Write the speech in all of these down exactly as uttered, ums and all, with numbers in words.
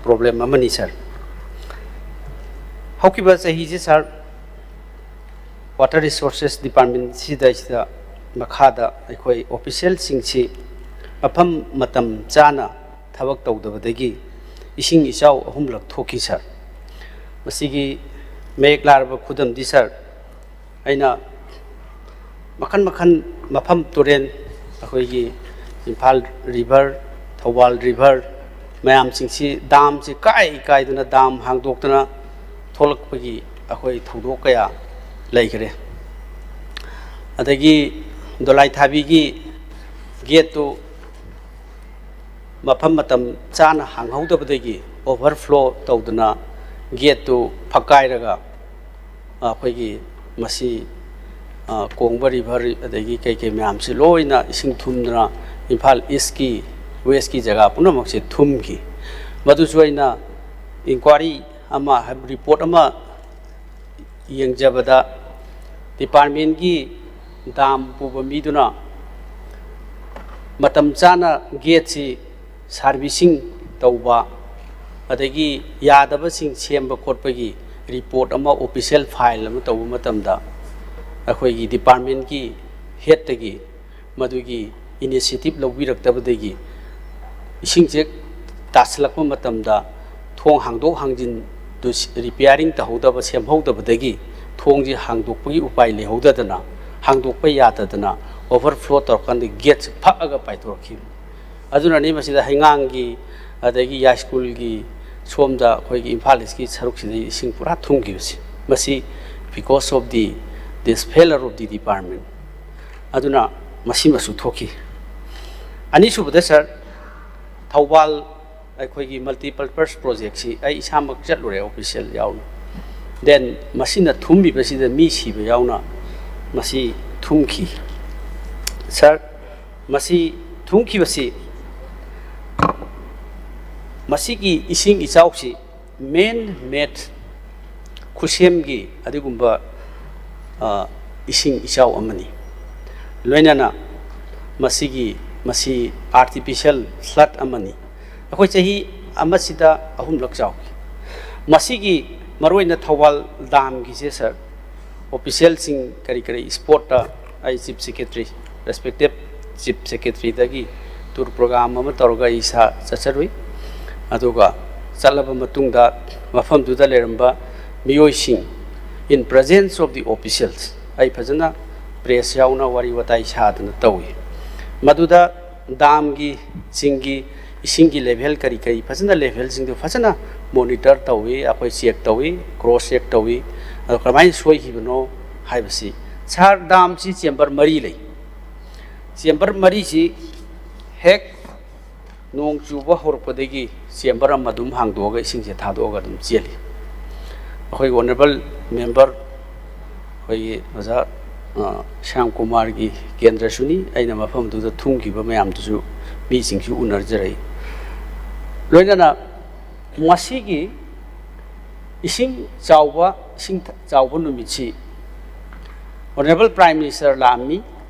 Problem ꯑꯃꯅꯤ ꯁꯥꯔ꯫ ꯍꯧꯈꯤꯕ ꯆꯍꯤꯁꯤ ꯁꯥꯔ, water resources ꯗꯤꯄꯥꯔꯠꯃꯦꯟꯁꯤꯗꯩꯁꯤꯗ ꯃꯈꯥꯗ ꯑꯩꯈꯣꯏ ꯑꯣꯐꯤꯁꯦꯜꯁꯤꯡꯁꯤ ꯃꯐꯝ ꯃꯇꯝ ꯆꯥꯅ ꯊꯕꯛ ꯇꯧꯗꯕꯗꯒꯤ ꯏꯁꯤꯡ ꯏꯆꯥꯎ ꯑꯍꯨꯝꯂꯛ ꯊꯣꯛꯈꯤ ꯁꯥꯔ꯫ ꯃꯁꯤꯒꯤ ꯃꯌꯦꯛ ꯂꯥꯔꯕ ꯈꯨꯗꯝꯗꯤ ꯁꯥꯔ, ꯑꯩꯅ ꯃꯈꯜ ꯃꯈꯜ ꯃꯐꯝ ꯇꯨꯔꯦꯜ, ꯑꯩꯈꯣꯏꯒꯤ ꯏꯝꯐꯥꯜ ꯔꯤꯚꯔ, ꯊꯧꯕꯥꯜ ꯔꯤꯚꯔ ꯃꯌꯥꯝꯁꯤꯡꯁꯤ, ꯗꯥꯝꯁꯤ ꯀꯥꯏ ꯀꯥꯏꯗꯅ ꯗꯥꯝ ꯍꯥꯡꯗꯣꯛꯇꯅ ꯊꯣꯛꯂꯛꯄꯒꯤ ꯑꯩꯈꯣꯏ ꯊꯧꯗꯣꯛ ꯀꯌꯥ ꯂꯩꯈ꯭ꯔꯦ꯫ ꯑꯗꯒꯤ ꯗꯣꯂꯥꯏꯊꯥꯕꯤꯒꯤ ꯒꯦꯠꯇꯨ ꯃꯐꯝ ꯃꯇꯝ ꯆꯥꯅ ꯍꯥꯡꯍꯧꯗꯕꯗꯒꯤ ꯑꯣꯚꯔꯐ꯭ꯂꯣ ꯇꯧꯗꯨꯅ ꯒꯦꯠꯇꯨ ꯐꯛꯀꯥꯏꯔꯒ ꯑꯩꯈꯣꯏꯒꯤ ꯃꯁꯤ, ꯑ, ꯀꯣꯡꯕ ꯔꯤꯚꯔ ꯑꯗꯒꯤ ꯀꯩ ꯀꯩ ꯃꯌꯥꯝꯁꯤ ꯂꯣꯏꯅ ꯏꯁꯤꯡ ꯊꯨꯝꯗꯨꯅ ꯏꯝꯐꯥꯜ ꯏꯁꯀꯤ, ꯋꯦꯁꯀꯤ ꯖꯒꯥ ꯄꯨꯝꯅꯃꯛꯁꯦ ꯊꯨꯝꯈꯤ꯫ ꯃꯗꯨꯁꯨ ꯑꯩꯅ ꯏꯟꯀ꯭ꯋꯥꯔꯤ ꯑꯃ, ꯔꯤꯄꯣꯔꯠ ꯑꯃ ꯌꯦꯡꯖꯕꯗ, ꯗꯤꯄꯥꯔꯠꯃꯦꯟꯒꯤ ꯗꯥꯝ ꯄꯨꯕ ꯃꯤꯗꯨꯅ ꯃꯇꯝ ꯆꯥꯅ ꯒꯦꯠꯁꯤ ꯁꯥꯔꯚꯤꯁꯤꯡ ꯇꯧꯕ, ꯑꯗꯒꯤ ꯌꯥꯗꯕꯁꯤꯡ ꯁꯦꯝꯕ ꯈꯣꯠꯄꯒꯤ ꯔꯤꯄꯣꯔꯠ ꯑꯃ, ꯑꯣꯐꯤꯁꯤꯌꯦꯜ ꯐꯥꯏꯜ ꯑꯃ ꯇꯧꯕ ꯃꯇꯝꯗ, ꯑꯩꯈꯣꯏꯒꯤ ꯗꯤꯄꯥꯔꯠꯃꯦꯟꯒꯤ ꯍꯦꯠꯇꯒꯤ ꯃꯗꯨꯒꯤ ꯏꯅꯤꯁꯤꯌꯦꯇꯤꯚ ꯂꯧꯕꯤꯔꯛꯇꯕꯗꯒꯤ ꯏꯁꯤꯡꯁꯦ ꯇꯥꯁꯤꯜꯂꯛꯄ ꯃꯇꯝꯗ ꯊꯣꯡ ꯍꯥꯡꯗꯣꯛ ꯍꯥꯡꯖꯤꯟꯗꯨ ꯔꯤꯄꯤꯌꯥꯔꯤꯡ ꯇꯧꯍꯧꯗꯕ, ꯁꯦꯝꯍꯧꯗꯕꯗꯒꯤ ꯊꯣꯡꯁꯦ ꯍꯥꯡꯗꯣꯛꯄꯒꯤ ꯎꯄꯥꯏ ꯂꯩꯍꯧꯗꯗꯅ, ꯍꯥꯡꯗꯣꯛꯄ ꯌꯥꯗꯗꯅ ꯑꯣꯚꯔꯐ꯭ꯂꯣ ꯇꯧꯔꯀꯥꯟꯗ ꯒꯦꯠꯁꯦ ꯐꯛꯑꯒ ꯄꯥꯏꯊꯣꯔꯛꯈꯤꯕꯅꯤ꯫ ꯑꯗꯨꯅꯅꯤ ꯃꯁꯤꯗ ꯍꯩꯉꯥꯡꯒꯤ, ꯑꯗꯒꯤ ꯌꯥꯏꯁ꯭ꯀꯨꯜꯒꯤ, ꯁꯣꯝꯗ ꯑꯩꯈꯣꯏꯒꯤ ꯏꯝꯐꯥꯜ ꯏꯁꯀꯤ ꯁꯔꯨꯛꯁꯤꯗ ꯏꯁꯤꯡ ꯄꯨꯔꯥ ꯊꯨꯝꯈꯤꯕꯁꯤ꯫ ꯃꯁꯤ because of the, this failure of the department꯫ ꯑꯗꯨꯅ ꯃꯁꯤꯃꯁꯨ ꯊꯣꯛꯈꯤ꯫ ꯑꯅꯤꯁꯨꯕꯗ ꯁꯥꯔ, ꯊꯧꯕꯥꯜ ꯑꯩꯈꯣꯏꯒꯤ ꯃꯜꯇꯤꯄꯔꯄꯁ ꯄ꯭ꯔꯣꯖꯦꯛꯁꯤ ꯑꯩ ꯏꯁꯥꯃꯛ ꯆꯠꯂꯨꯔꯦ, ꯑꯣꯐꯤꯁꯤꯌꯦꯜ ꯌꯥꯎꯅ꯫ ꯗꯦꯟ ꯃꯁꯤꯅ ꯊꯨꯝꯃꯤꯕꯁꯤꯗ ꯃꯤ ꯁꯤꯕ ꯌꯥꯎꯅ ꯃꯁꯤ ꯊꯨꯝꯈꯤ꯫ ꯁꯥꯔ, ꯃꯁꯤ ꯊꯨꯝꯈꯤꯕꯁꯤ, ꯃꯁꯤꯒꯤ ꯏꯁꯤꯡ ꯏꯆꯥꯎꯁꯤ ꯃꯦꯟ ꯃꯦꯗ ꯈꯨꯠꯁꯦꯝꯒꯤ ꯑꯗꯨꯒꯨꯝꯕ, ꯑ, ꯏꯁꯤꯡ ꯏꯆꯥꯎ ꯑꯃꯅꯤ꯫ ꯂꯣꯏꯅꯅ ꯃꯁꯤꯒꯤ, ꯃꯁꯤ ꯑꯥꯔꯇꯤꯐꯤꯁꯤꯌꯦꯜ ꯐ꯭ꯂꯠ ꯑꯃꯅꯤ꯫ ꯑꯩꯈꯣꯏ ꯆꯍꯤ ꯑꯃꯁꯤꯗ ꯑꯍꯨꯝꯂꯛ ꯆꯥꯎꯈꯤ꯫ ꯃꯁꯤꯒꯤ ꯃꯔꯨꯑꯣꯏꯅ ꯊꯧꯕꯥꯜ ꯗꯥꯝꯒꯤꯁꯦ ꯁꯥꯔ, ꯑꯣꯐꯤꯁꯤꯌꯦꯜꯁꯤꯡ ꯀꯔꯤ ꯀꯔꯤ ꯁ꯭ꯄꯣꯠꯇ ꯑꯩ ꯆꯤꯐ ꯁꯦꯀ꯭ꯔꯦꯇꯔꯤ, ꯔꯦꯁꯄꯦꯛꯇꯤꯞ ꯆꯤꯐ ꯁꯦꯀ꯭ꯔꯦꯇꯔꯤꯗꯒꯤ ꯇꯨꯔ ꯄ꯭ꯔꯣꯒ꯭ꯔꯥꯝ ꯑꯃ ꯇꯧꯔꯒ ꯑꯩ ꯏꯁꯥ ꯆꯠꯆꯔꯨꯏ꯫ ꯑꯗꯨꯒ ꯆꯠꯂꯕ ꯃꯇꯨꯡꯗ ꯃꯐꯝꯗꯨꯗ ꯂꯩꯔꯝꯕ ꯃꯤꯑꯣꯏꯁꯤꯡ, in presence of the officials, ꯑꯩ ꯐꯖꯅ ꯄ꯭ꯔꯦꯁ ꯌꯥꯎꯅ ꯋꯥꯔꯤ ꯋꯥꯇꯥꯏ ꯁꯥꯗꯅ ꯇꯧꯏ꯫ ꯃꯗꯨꯗ ꯗꯥꯝꯒꯤ, ꯆꯤꯡꯒꯤ ꯏꯁꯤꯡꯒꯤ ꯂꯦꯚꯦꯜ ꯀꯔꯤ ꯀꯔꯤ ꯐꯖꯅ, ꯂꯦꯚꯦꯜꯁꯤꯡꯗꯨ ꯐꯖꯅ ꯃꯣꯅꯤꯇꯔ ꯇꯧꯏ, ꯑꯩꯈꯣꯏ ꯆꯦꯛ ꯇꯧꯏ, ꯀ꯭ꯔꯣꯁ ꯆꯦꯛ ꯇꯧꯏ꯫ ꯑꯗꯣ ꯀꯃꯥꯏꯅ ꯁꯣꯏꯈꯤꯕꯅꯣ ꯍꯥꯏꯕꯁꯤ, ꯁꯥꯔ, ꯗꯥꯝꯁꯤ ꯆꯦꯝꯕꯔ ꯃꯔꯤ ꯂꯩ꯫ ꯆꯦꯝꯕꯔ ꯃꯔꯤꯁꯤ ꯍꯦꯛ ꯅꯣꯡ ꯆꯨꯕ ꯍꯧꯔꯛꯄꯗꯒꯤ ꯆꯦꯝꯕꯔ ꯑꯃ ꯑꯗꯨꯝ ꯍꯥꯡꯗꯣꯛꯑꯒ ꯏꯁꯤꯡꯁꯦ ꯊꯥꯗꯣꯛꯑꯒ ꯑꯗꯨꯝ ꯆꯦꯜꯂꯤ꯫ ꯑꯩꯈꯣꯏꯒꯤ ꯑꯣꯅꯔꯦꯕꯜ ꯃꯦꯝꯕꯔ, ꯑꯩꯈꯣꯏꯒꯤ ꯑꯣꯖꯥ, ꯑ, ꯁ꯭ꯌꯥꯝ ꯀꯨꯃꯥꯔꯒꯤ ꯀꯦꯟꯗ꯭ꯔꯁꯨꯅꯤ꯫ ꯑꯩꯅ ꯃꯐꯝꯗꯨꯗ ꯊꯨꯡꯈꯤꯕ ꯃꯌꯥꯝꯗꯨꯁꯨ, ꯃꯤꯁꯤꯡꯁꯨ ꯎꯅꯖꯔꯛꯏ꯫ ꯂꯣꯏꯅꯅ ꯃꯁꯤꯒꯤ ꯏꯁꯤꯡ ꯆꯥꯎꯕ, ꯏꯁꯤꯡ ꯆꯥꯎꯕ ꯅꯨꯃꯤꯠꯁꯤ ꯑꯣꯅꯔꯦꯕꯜ ꯄ꯭ꯔꯥꯏꯝ ꯃꯤꯅꯤꯁꯇꯔ ꯂꯥꯛꯑꯝꯃꯤ,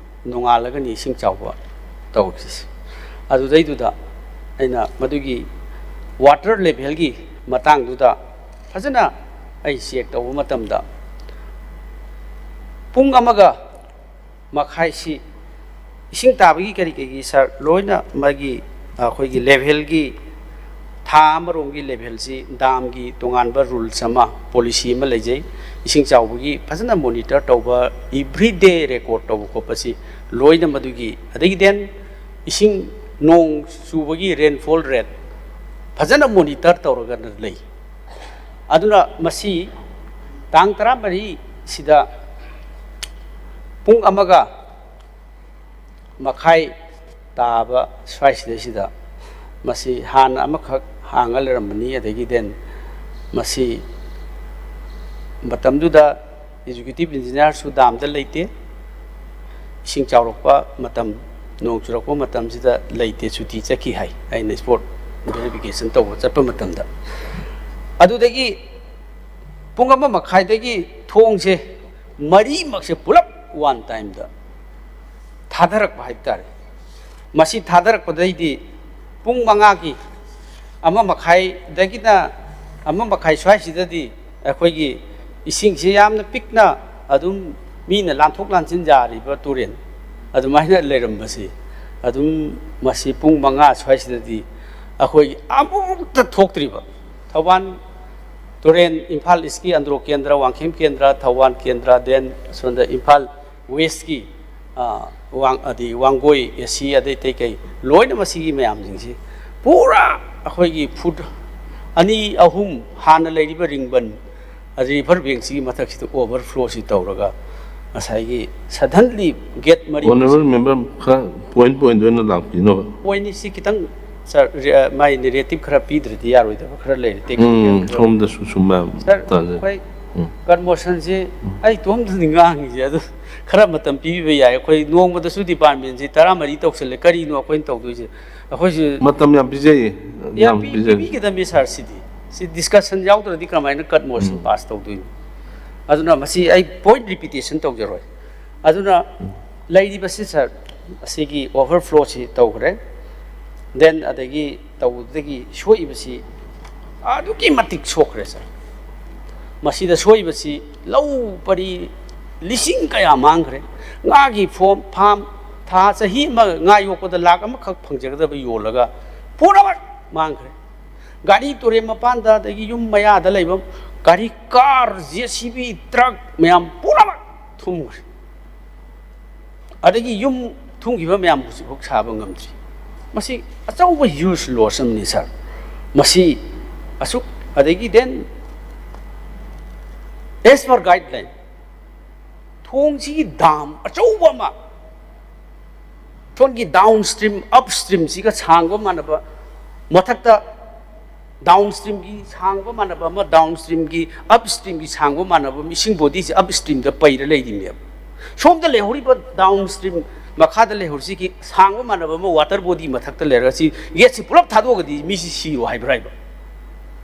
ꯅꯣꯡꯉꯥꯜꯂꯒꯅꯤ ꯏꯁꯤꯡ ꯆꯥꯎꯕ ꯇꯧꯈ꯭ꯔꯤꯁꯦ꯫ ꯑꯗꯨꯗꯩꯗꯨꯗ ꯑꯩꯅ ꯃꯗꯨꯒꯤ ꯋꯥꯇꯔ ꯂꯦꯚꯦꯜꯒꯤ ꯃꯇꯥꯡꯗꯨꯗ ꯐꯖꯅ ꯑꯩ ꯆꯦꯛ ꯇꯧꯕ ꯃꯇꯝꯗ, ꯄꯨꯡ ꯑꯃꯒ ꯃꯈꯥꯏꯁꯤ ꯏꯁꯤꯡ ꯇꯥꯕꯒꯤ ꯀꯔꯤ ꯀꯔꯤꯒꯤ ꯁꯥꯔ, ꯂꯣꯏꯅ ꯃꯥꯒꯤ, ꯑꯩꯈꯣꯏꯒꯤ ꯂꯦꯚꯦꯜꯒꯤ ꯊꯥ ꯑꯃꯔꯣꯝꯒꯤ ꯂꯦꯚꯦꯜꯁꯤ ꯗꯥꯝꯒꯤ ꯇꯣꯉꯥꯟꯕ ꯔꯨꯜꯁ ꯑꯃ, ꯄꯣꯂꯤꯁꯤ ꯑꯃ ꯂꯩꯖꯩ꯫ ꯏꯁꯤꯡ ꯆꯥꯎꯕꯒꯤ ꯐꯖꯅ ꯃꯣꯅꯤꯇꯔ ꯇꯧꯕ, ꯏꯚ꯭ꯔꯤ ꯗꯦ ꯔꯦꯀꯣꯔꯠ ꯇꯧꯕ ꯈꯣꯠꯄꯁꯤ ꯂꯣꯏꯅ ꯃꯗꯨꯒꯤ, ꯑꯗꯒꯤ ꯗꯦꯟ ꯏꯁꯤꯡ, ꯅꯣꯡ ꯆꯨꯕꯒꯤ ꯔꯦꯟꯐꯣꯜ ꯔꯦꯠ ꯐꯖꯅ ꯃꯣꯅꯤꯇꯔ ꯇꯧꯔꯒ ꯂꯩ꯫ ꯑꯗꯨꯅ ꯃꯁꯤ ꯇꯥꯡ ꯇꯔꯥꯃꯔꯤꯁꯤꯗ ꯄꯨꯡ ꯑꯃꯒ ꯃꯈꯥꯏ ꯇꯥꯕ ꯁ꯭ꯋꯥꯏꯁꯤꯗꯩꯁꯤꯗ ꯃꯁꯤ ꯍꯥꯟꯅ ꯑꯃꯈꯛ ꯍꯥꯡꯉ ꯂꯩꯔꯝꯕꯅꯤ꯫ ꯑꯗꯒꯤ ꯗꯦꯟ ꯃꯁꯤ ꯃꯇꯝꯗꯨꯗ ꯑꯦꯛꯖꯤꯀ꯭ꯌꯨꯇꯤꯚ ꯏꯟꯖꯤꯅꯤꯌꯥꯔꯁꯨ ꯗꯥꯝꯗ ꯂꯩꯇꯦ꯫ ꯏꯁꯤꯡ ꯆꯥꯎꯔꯛꯄ ꯃꯇꯝ, ꯅꯣꯡ ꯆꯨꯔꯛꯄ ꯃꯇꯝꯁꯤꯗ ꯂꯩꯇꯦ, ꯁꯨꯇꯤ ꯆꯠꯈꯤ ꯍꯥꯏ, ꯑꯩꯅ ꯁ꯭ꯄꯣꯠ ꯚꯦꯔꯤꯐꯤꯀꯦꯁꯟ ꯇꯧꯕ ꯆꯠꯄ ꯃꯇꯝꯗ꯫ ꯑꯗꯨꯗꯒꯤ ꯄꯨꯡ ꯑꯃ ꯃꯈꯥꯏꯗꯒꯤ ꯊꯣꯡꯁꯦ ꯃꯔꯤꯃꯛꯁꯦ ꯄꯨꯂꯞ ꯋꯥꯟ ꯇꯥꯏꯝꯗ ꯊꯥꯗꯔꯛꯄ ꯍꯥꯏꯕ ꯇꯥꯔꯦ꯫ ꯃꯁꯤ ꯊꯥꯗꯔꯛꯄꯗꯩꯗꯤ ꯄꯨꯡ ꯃꯉꯥꯒꯤ ꯑꯃ ꯃꯈꯥꯏꯗꯒꯤꯅ ꯑꯃ ꯃꯈꯥꯏ ꯁ꯭ꯋꯥꯏꯁꯤꯗꯗꯤ ꯑꯩꯈꯣꯏꯒꯤ ꯏꯁꯤꯡꯁꯤ ꯌꯥꯝꯅ ꯄꯤꯛꯅ ꯑꯗꯨꯝ ꯃꯤꯅ ꯂꯥꯟꯊꯣꯛ ꯂꯥꯟꯁꯤꯟ ꯌꯥꯔꯤꯕ ꯇꯨꯔꯦꯜ ꯑꯗꯨꯃꯥꯏꯅ ꯂꯩꯔꯝꯕꯁꯤ, ꯑꯗꯨꯝ ꯃꯁꯤ ꯄꯨꯡ ꯃꯉꯥ ꯁ꯭ꯋꯥꯏꯁꯤꯗꯗꯤ ꯑꯩꯈꯣꯏꯒꯤ ꯑꯃꯨꯛꯇ ꯊꯣꯛꯇ꯭ꯔꯤꯕ ꯊꯧꯕꯥꯜ ꯇꯨꯔꯦꯜ, ꯏꯝꯐꯥꯜ ꯏꯁꯀꯤ ꯑꯟꯗ꯭ꯔꯣ ꯀꯦꯟꯗ꯭ꯔ, ꯋꯥꯡꯈꯦꯝ ꯀꯦꯟꯗ꯭ꯔ, ꯊꯧꯕꯥꯜ ꯀꯦꯟꯗ꯭ꯔ, then ꯑꯁꯣꯝꯗ ꯏꯝꯐꯥꯜ ꯋꯦꯁꯀꯤ, ꯑ, ꯋꯥꯡ-, ꯑꯗꯩ ꯋꯥꯡꯒꯣꯏ, ꯑꯦ ꯁꯤ, ꯑꯗꯩ ꯑꯇꯩ ꯀꯩ, ꯂꯣꯏꯅ ꯃꯁꯤꯒꯤ ꯃꯌꯥꯝꯁꯤꯡꯁꯤ ꯄꯨꯔꯥ ꯑꯩꯈꯣꯏꯒꯤ ꯐꯨꯠ ꯑꯅꯤ ꯑꯍꯨꯝ ꯍꯥꯟꯅ ꯂꯩꯔꯤꯕ ꯔꯤꯡꯕꯟ, ꯑꯗꯩ ꯔꯤꯚꯔ ꯕꯦꯡꯁꯤꯒꯤ ꯃꯊꯛꯁꯤꯗ ꯑꯣꯚꯔꯐ꯭ꯂꯣꯁꯤ ꯇꯧꯔꯒ ꯉꯁꯥꯏꯒꯤ suddenly gate ꯃꯔꯤ Honourable member, ꯈꯔ ꯄꯣꯏꯟ ꯄꯣꯏꯟꯗ ꯑꯣꯏꯅ ꯂꯥꯛꯄꯤꯅꯕ꯫ ꯄꯣꯏꯟ ꯑꯅꯤꯁꯤ ꯈꯤꯇꯪ, ꯁꯥꯔ, ꯔꯤ-, ꯑ, ꯃꯥꯏ ꯅꯦꯔꯦꯇꯤꯞ ꯈꯔ ꯄꯤꯗ꯭ꯔꯗꯤ ꯌꯥꯔꯣꯏꯗꯕ ꯈꯔ ꯂꯩꯔꯦ, ꯇꯦꯛꯅꯤꯀꯦꯜ ꯎꯝ, ꯈꯔ꯫ ꯁꯣꯝꯗꯁꯨ ꯁꯨꯝ ꯃꯌꯥꯝ ꯁꯥꯔ, ꯇꯥꯖꯩ꯫ ꯑꯩꯈꯣꯏ ꯎꯝ꯫ ꯀꯟꯃꯣꯁꯟꯁꯦ ꯑꯩ ꯏꯇꯣꯝꯇꯅꯤ ꯉꯥꯡꯉꯤꯁꯦ, ꯑꯗꯨ ꯈꯔ ꯃꯇꯝ ꯄꯤꯕꯤꯕ ꯌꯥꯏ꯫ ꯑꯩꯈꯣꯏ ꯅꯣꯡꯃꯗꯁꯨ ꯗꯤꯄꯥꯔꯠꯃꯦꯟꯁꯤ ꯇꯔꯥꯃꯔꯤ ꯇꯧꯁꯜꯂꯦ, ꯀꯔꯤꯅꯣ ꯑꯩꯈꯣꯏꯅ ꯇꯧꯗꯣꯏꯁꯦ? ꯑꯩꯈꯣꯏꯁꯨ ꯃꯇꯝ ꯌꯥꯝ ꯄꯤꯖꯩꯌꯦ꯫ ꯌꯥꯝ ꯌꯥꯝ ꯄꯤ-, ꯄꯤꯖꯩ꯫ ꯄꯤꯕꯤꯒꯗꯕꯅꯤ ꯁꯥꯔ, ꯁꯤꯗꯤ꯫ ꯁꯤ ꯗꯤꯁꯀꯁꯟ ꯌꯥꯎꯗ꯭ꯔꯗꯤ ꯀꯃꯥꯏꯅ ꯀꯟꯃꯣꯁꯟ ꯎꯝ꯫ ꯄꯥꯁ ꯇꯧꯗꯣꯏꯅꯣ? ꯑꯗꯨꯅ ꯃꯁꯤ ꯑꯩ ꯄꯣꯏꯟ ꯔꯤꯄꯤꯇꯦꯁꯟ ꯇꯧꯖꯔꯣꯏ꯫ ꯑꯗꯨꯅ ꯂꯩꯔꯤꯕꯁꯤ ꯁꯥꯔ, ꯑꯁꯤꯒꯤ ꯑꯣꯚꯔꯐ꯭ꯂꯣꯁꯤ ꯇꯧꯈ꯭ꯔꯦ, ꯗꯦꯟ ꯑꯗꯒꯤ ꯇꯧꯕꯗꯒꯤ ꯁꯣꯛꯏꯕꯁꯤ ꯑꯗꯨꯛꯀꯤ ꯃꯇꯤꯛ ꯁꯣꯛꯈ꯭ꯔꯦ ꯁꯥꯔ꯫ ꯃꯁꯤꯗ ꯁꯣꯛꯏꯕꯁꯤ ꯂꯧ ꯄꯔꯤ ꯂꯤꯁꯤꯡ ꯀꯌꯥ ꯃꯥꯡꯈ꯭ꯔꯦ꯫ ꯉꯥꯒꯤ ꯐꯣꯝ, ꯐꯥꯝ, ꯊꯥ ꯆꯍꯤ ꯑꯃ ꯉꯥ ꯌꯣꯛꯄꯗ ꯂꯥꯈ ꯑꯃꯈꯛ ꯐꯪꯖꯒꯗꯕ ꯌꯣꯜꯂꯒ ꯄꯨꯝꯅꯃꯛ ꯃꯥꯡꯈ꯭ꯔꯦ꯫ ꯒꯥꯔꯤ ꯇꯨꯔꯦꯜ ꯃꯄꯥꯟꯗ, ꯑꯗꯒꯤ ꯌꯨꯝ ꯃꯌꯥꯗ ꯂꯩꯕ ꯒꯥꯔꯤ, car, J C B, truck ꯃꯌꯥꯝ ꯄꯨꯝꯅꯃꯛ ꯊꯨꯝꯈ꯭ꯔꯦ꯫ ꯑꯗꯒꯤ ꯌꯨꯝ ꯊꯨꯝꯈꯤꯕ ꯃꯌꯥꯝ ꯍꯧꯖꯤꯛꯐꯥꯎ ꯁꯥꯕ ꯉꯝꯗ꯭ꯔꯤ꯫ ꯃꯁꯤ ꯑꯆꯧꯕ ꯍ꯭ꯌꯨꯖ ꯂꯣꯁ ꯑꯃꯅꯤ ꯁꯥꯔ꯫ ꯃꯁꯤ ꯑꯁꯨꯛ, ꯑꯗꯒꯤ ꯗꯦꯟ as per guideline, ꯊꯣꯡꯁꯤꯒꯤ ꯗꯥꯝ ꯑꯆꯧꯕ ꯑꯃ, ꯊꯣꯡꯒꯤ ꯗꯥꯎꯟ ꯁ꯭ꯇ꯭ꯔꯤꯝ ꯑꯞ ꯁ꯭ꯇ꯭ꯔꯤꯝꯁꯤꯒ ꯁꯥꯡꯕ ꯃꯥꯟꯅꯕ, ꯃꯊꯛꯇ ꯗꯥꯎꯟ ꯁ꯭ꯇ꯭ꯔꯤꯝꯒꯤ ꯁꯥꯡꯕ ꯃꯥꯟꯅꯕ ꯑꯃ, ꯗꯥꯎꯟ ꯁ꯭ꯇ꯭ꯔꯤꯝꯒꯤ ꯑꯞ ꯁ꯭ꯇ꯭ꯔꯤꯝꯒꯤ ꯁꯥꯡꯕ ꯃꯥꯟꯅꯕ ꯑꯃ, ꯏꯁꯤꯡ ꯕꯣꯗꯤꯁꯤ ꯑꯞ ꯁ꯭ꯇ꯭ꯔꯤꯝꯗ ꯄꯩꯔ ꯂꯩꯔꯤꯅꯦꯕ꯫ ꯁꯣꯝꯗ ꯂꯩꯍꯧꯔꯤꯕ ꯗꯥꯎꯟ ꯁ꯭ꯇ꯭ꯔꯤꯝ ꯃꯈꯥꯗ ꯂꯩꯍꯧꯔꯤꯁꯤꯒꯤ ꯁꯥꯡꯕ ꯃꯥꯟꯅꯕ ꯑꯃ ꯋꯥꯇꯔ ꯕꯣꯗꯤ ꯃꯊꯛꯇ ꯂꯩꯔꯒ ꯁꯤ ꯒꯦꯠꯁꯤ ꯄꯨꯂꯞ ꯊꯥꯗꯣꯛꯑꯒꯗꯤ ꯃꯤꯁꯤ ꯁꯤꯔꯣ ꯍꯥꯏꯕ꯭ꯔꯥ ꯍꯥꯏꯕ?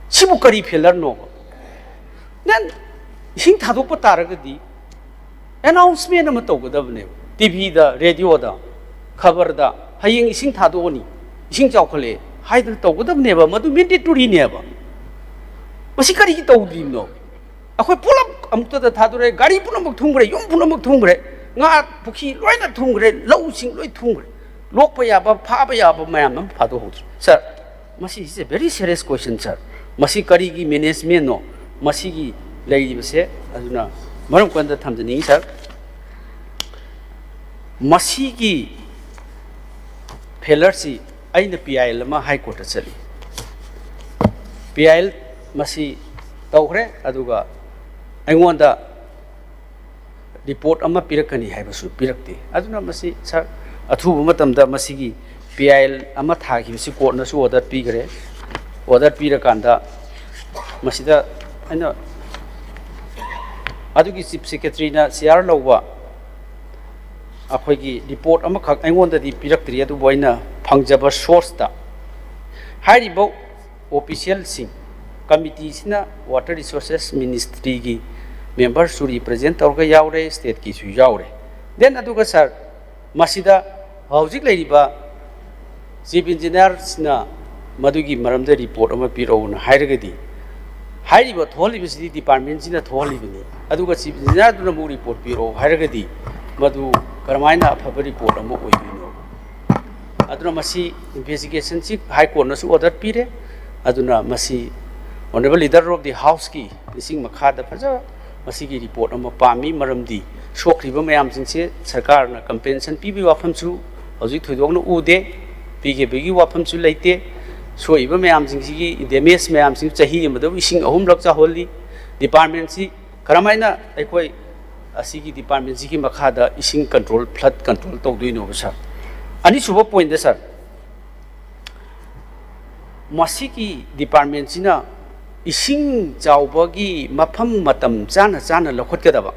ꯁꯤꯕꯨ ꯀꯔꯤ ꯐꯦꯂꯔꯅꯣꯕ? ꯗꯦꯟ ꯏꯁꯤꯡ ꯊꯥꯗꯣꯛꯄ ꯇꯥꯔꯒꯗꯤ ꯑꯦꯅꯥꯎꯟꯁꯃꯦꯟ ꯑꯃ ꯇꯧꯒꯗꯕꯅꯦꯕ, ꯇꯤ ꯚꯤꯗ, ꯔꯦꯗꯤꯑꯣꯗ, ꯈꯕꯔꯗ, "ꯍꯌꯦꯡ ꯏꯁꯤꯡ ꯊꯥꯗꯣꯛꯑꯅꯤ, ꯏꯁꯤꯡ ꯆꯥꯎꯈꯠꯂꯛꯑꯦ, ꯍꯥꯏꯗꯅ ꯇꯧꯒꯗꯕꯅꯦꯕ, ꯃꯗꯨ ꯃꯦꯟꯗꯦꯇꯣꯔꯤꯅꯦꯕ꯫ ꯃꯁꯤ ꯀꯔꯤꯒꯤ ꯇꯧꯗ꯭ꯔꯤꯕꯅꯣ? ꯑꯩꯈꯣꯏ ꯄꯨꯂꯞ ꯑꯃꯨꯛꯇꯗ ꯊꯥꯗꯣꯔꯛꯑꯦ, ꯒꯥꯔꯤ ꯄꯨꯝꯅꯃꯛ ꯊꯨꯝꯈ꯭ꯔꯦ, ꯌꯨꯝ ꯄꯨꯝꯅꯃꯛ ꯊꯨꯝꯈ꯭ꯔꯦ, ꯉꯥ ꯄꯨꯈ꯭ꯔꯤ ꯂꯣꯏꯅ ꯊꯨꯝꯈ꯭ꯔꯦ, ꯂꯧꯁꯤꯡ ꯂꯣꯏ ꯊꯨꯝꯈ꯭ꯔꯦ, ꯂꯣꯛꯄ ꯌꯥꯕ, ꯐꯥꯕ ꯌꯥꯕ ꯃꯌꯥꯝ ꯑꯃ ꯐꯥꯗꯣꯛꯍꯧꯗ꯭ꯔꯦ꯫ ꯁꯥꯔ, ꯃꯁꯤ is a very serious question, ꯁꯥꯔ꯫ ꯃꯁꯤ ꯀꯔꯤꯒꯤ ꯃꯦꯅꯦꯖꯃꯦꯟꯅꯣ? ꯃꯁꯤꯒꯤ ꯂꯩꯔꯤꯕꯁꯦ ꯑꯗꯨꯅ ꯃꯔꯝ ꯀꯟꯗ ꯊꯝꯖꯅꯤꯡꯉꯤ, ꯁꯥꯔ꯫ ꯃꯁꯤꯒꯤ ꯐꯦꯂꯔꯁꯤ ꯑꯩꯅ ꯄꯤ ꯑꯥꯏ ꯑꯦꯜ ꯑꯃ ꯍꯥꯏ ꯀꯣꯔꯠꯇ ꯆꯠꯂꯤ꯫ ꯄꯤ ꯑꯥꯏ ꯑꯦꯜ ꯃꯁꯤ ꯇꯧꯈ꯭ꯔꯦ, ꯑꯗꯨꯒ ꯑꯩꯉꯣꯟꯗ ꯔꯤꯄꯣꯔꯠ ꯑꯃ ꯄꯤꯔꯛꯀꯅꯤ ꯍꯥꯏꯕꯁꯨ ꯄꯤꯔꯛꯇꯦ꯫ ꯑꯗꯨꯅ ꯃꯁꯤ, ꯁꯥꯔ, ꯑꯊꯨꯕ ꯃꯇꯝꯗ ꯃꯁꯤꯒꯤ ꯄꯤ ꯑꯥꯏ ꯑꯦꯜ ꯑꯃ ꯊꯥꯈꯤꯕꯁꯤ ꯀꯣꯔꯠꯅꯁꯨ ꯑꯣꯔꯗꯔ ꯄꯤꯈ꯭ꯔꯦ꯫ ꯑꯣꯔꯗꯔ ꯄꯤꯔꯀꯥꯟꯗ ꯃꯁꯤꯗ ꯑꯩꯅ ꯑꯗꯨꯒꯤ ꯆꯤꯐ ꯁꯦꯀ꯭ꯔꯦꯇꯔꯤꯅ ꯆꯤꯌꯥꯔ ꯂꯧꯕ ꯑꯩꯈꯣꯏꯒꯤ ꯔꯤꯄꯣꯔꯠ ꯑꯃꯈꯛ ꯑꯩꯉꯣꯟꯗꯗꯤ ꯄꯤꯔꯛꯇ꯭ꯔꯤ, ꯑꯗꯨꯕꯨ ꯑꯩꯅ ꯐꯪꯖꯕ ꯁꯣꯔꯁꯇ ꯍꯥꯏꯔꯤꯕ ꯑꯣꯐꯤꯁꯤꯌꯦꯜꯁꯤꯡ, ꯀꯃꯤꯇꯤꯁꯤꯅ ꯋꯥꯇꯔ ꯔꯤꯁꯣꯔꯁꯦꯁ ꯃꯤꯅꯤꯁꯇ꯭ꯔꯤꯒꯤ ꯃꯦꯝꯕꯔꯁꯨ ꯔꯤꯄ꯭ꯔꯖꯦꯟ ꯇꯧꯔꯒ ꯌꯥꯎꯔꯦ, ꯁ꯭ꯇꯦꯠꯀꯤꯁꯨ ꯌꯥꯎꯔꯦ꯫ ꯗꯦꯟ ꯑꯗꯨꯒ ꯁꯥꯔ, ꯃꯁꯤꯗ ꯍꯧꯖꯤꯛ ꯂꯩꯔꯤꯕ ꯆꯤꯐ ꯏꯟꯖꯤꯅꯤꯌꯥꯔꯁꯤꯅ ꯃꯗꯨꯒꯤ ꯃꯔꯝꯗ ꯔꯤꯄꯣꯔꯠ ꯑꯃ ꯄꯤꯔꯛꯎꯅ ꯍꯥꯏꯔꯒꯗꯤ, ꯍꯥꯏꯔꯤꯕ ꯊꯣꯛꯍꯜꯂꯤꯕꯁꯤꯗꯤ ꯗꯤꯄꯥꯔꯠꯃꯦꯟꯁꯤꯅ ꯊꯣꯛꯍꯜꯂꯤꯕꯅꯤ, ꯑꯗꯨꯒ ꯆꯤꯐ ꯏꯟꯖꯤꯅꯤꯌꯥꯔꯗꯨꯅ ꯑꯃꯨꯛ ꯔꯤꯄꯣꯔꯠ ꯄꯤꯔꯛꯑꯣ ꯍꯥꯏꯔꯒꯗꯤ ꯃꯗꯨ ꯀꯔꯝꯍꯥꯏꯅ ꯑꯐꯕ ꯔꯤꯄꯣꯔꯠ ꯑꯃ ꯑꯣꯏꯗꯣꯏꯅꯣ? ꯑꯗꯨꯅ ꯃꯁꯤ ꯏꯟꯚꯦꯁꯇꯤꯒꯦꯁꯟꯁꯤ ꯍꯥꯏ ꯀꯣꯔꯠꯅꯁꯨ ꯑꯣꯔꯗꯔ ꯄꯤꯔꯦ꯫ ꯑꯗꯨꯅ ꯃꯁꯤ Honourable Leader of the Houseꯀꯤ ꯂꯤꯁꯤꯡ ꯃꯈꯥꯗ ꯐꯖ ꯃꯁꯤꯒꯤ ꯔꯤꯄꯣꯔꯠ ꯑꯃ ꯄꯥꯝꯃꯤ, ꯃꯔꯝꯗꯤ ꯁꯣꯛꯈ꯭ꯔꯤꯕ ꯃꯌꯥꯝꯁꯤꯡꯁꯦ ꯁꯔꯀꯥꯔꯅ ꯀꯝꯄꯦꯟꯁꯟ ꯄꯤꯕꯒꯤ ꯋꯥꯐꯝꯁꯨ ꯍꯧꯖꯤꯛ ꯊꯣꯏꯗꯣꯛꯅ ꯎꯗꯦ, ꯄꯤꯈꯤꯕꯒꯤ ꯋꯥꯐꯝꯁꯨ ꯂꯩꯇꯦ꯫ ꯁꯣꯛꯏꯕ ꯃꯌꯥꯝꯁꯤꯡꯁꯤꯒꯤ ꯗꯦꯃꯦꯖ ꯃꯌꯥꯝꯁꯤꯡ ꯆꯍꯤ ꯑꯃꯗ ꯏꯁꯤꯡ ꯑꯍꯨꯝꯂꯛ ꯆꯥꯎꯍꯜꯂꯤ꯫ ꯗꯤꯄꯥꯔꯠꯃꯦꯟꯁꯤ ꯀꯔꯝꯍꯥꯏꯅ ꯑꯩꯈꯣꯏ ꯑꯁꯤꯒꯤ ꯗꯤꯄꯥꯔꯠꯃꯦꯟꯁꯤꯒꯤ ꯃꯈꯥꯗ ꯏꯁꯤꯡ ꯀꯟꯇ꯭ꯔꯣꯜ, ꯐ꯭ꯂꯠ ꯀꯟꯇ꯭ꯔꯣꯜ ꯇꯧꯗꯣꯏꯅꯣꯕ, ꯁꯥꯔ? ꯑꯅꯤꯁꯨꯕ ꯄꯣꯏꯟꯗ, ꯁꯥꯔ, ꯃꯁꯤꯒꯤ ꯗꯤꯄꯥꯔꯠꯃꯦꯟꯁꯤꯅ ꯏꯁꯤꯡ ꯆꯥꯎꯕꯒꯤ ꯃꯐꯝ ꯃꯇꯝ ꯆꯥꯅ ꯆꯥꯅ ꯂꯧꯈꯠꯀꯗꯕ,